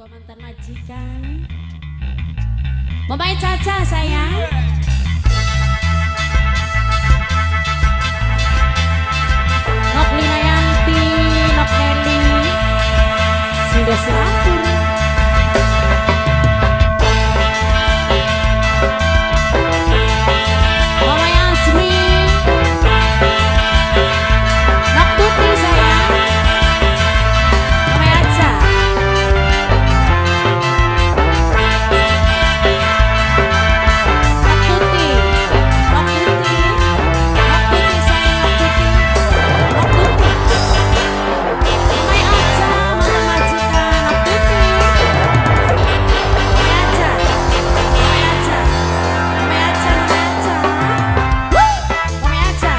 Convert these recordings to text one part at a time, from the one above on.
Kanggo mantan majikan. Mamae Caca sayang. Nok Linayanti, Nok Nelly, sudah serampur. Mama Yasmin, Nok Tuti sayang, Mama Aca, Nok Tuti, Nok Tuti, Nok Tuti sayang, Nok Tuti, Nok Tuti, Mama Aca, Mama majikan, Nok Tuti, Mama Aca, Mama Aca, Mama Aca, Mama Aca, Mama Aca,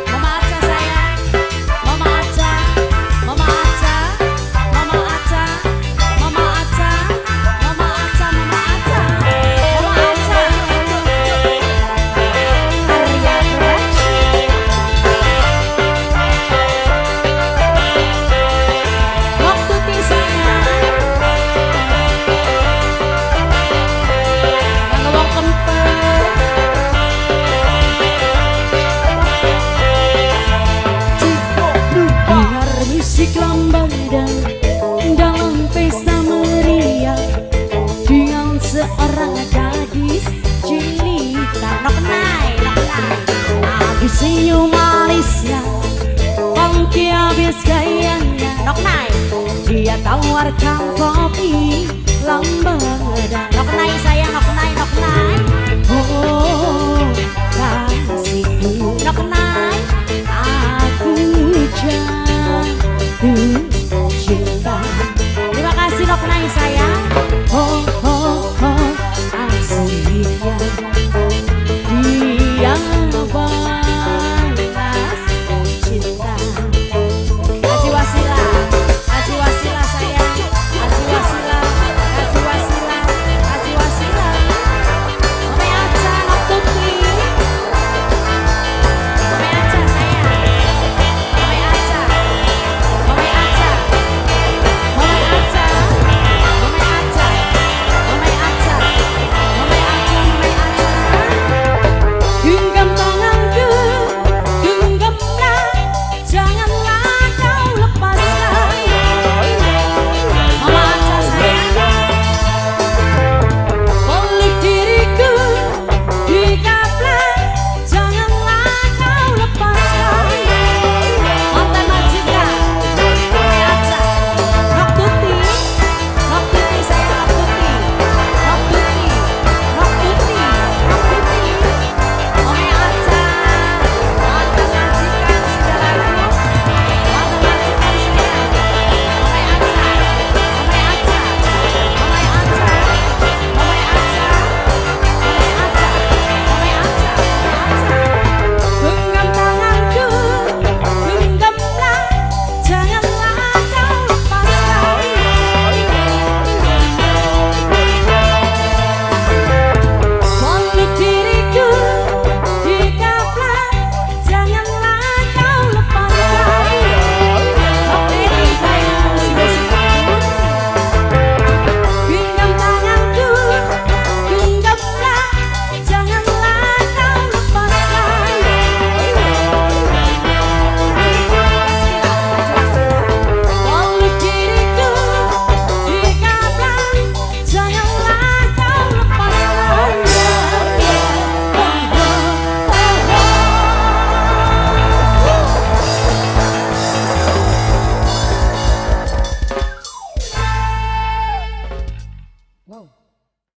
Mama Aca sayang, Mama Aca, Mama Aca, Mama Aca, Mama Aca, Mama Aca, Mama Aca, Mama Aca, Arya Production. Nok Tuti sayang, kanggo wong kemper. Dengar musik lambada dalam pesta meriah dengan seorang gadis jelita. Nok nai, nok nai. Habis senyum manisnya, funky habis gayanya. Nok nai, dia tawarkan kopi lambada. Nok nai sayang, nok nai, nok nai. Oh kasihku, nok nai, aku jatuh cinta. Terima kasih Nok Nai sayang.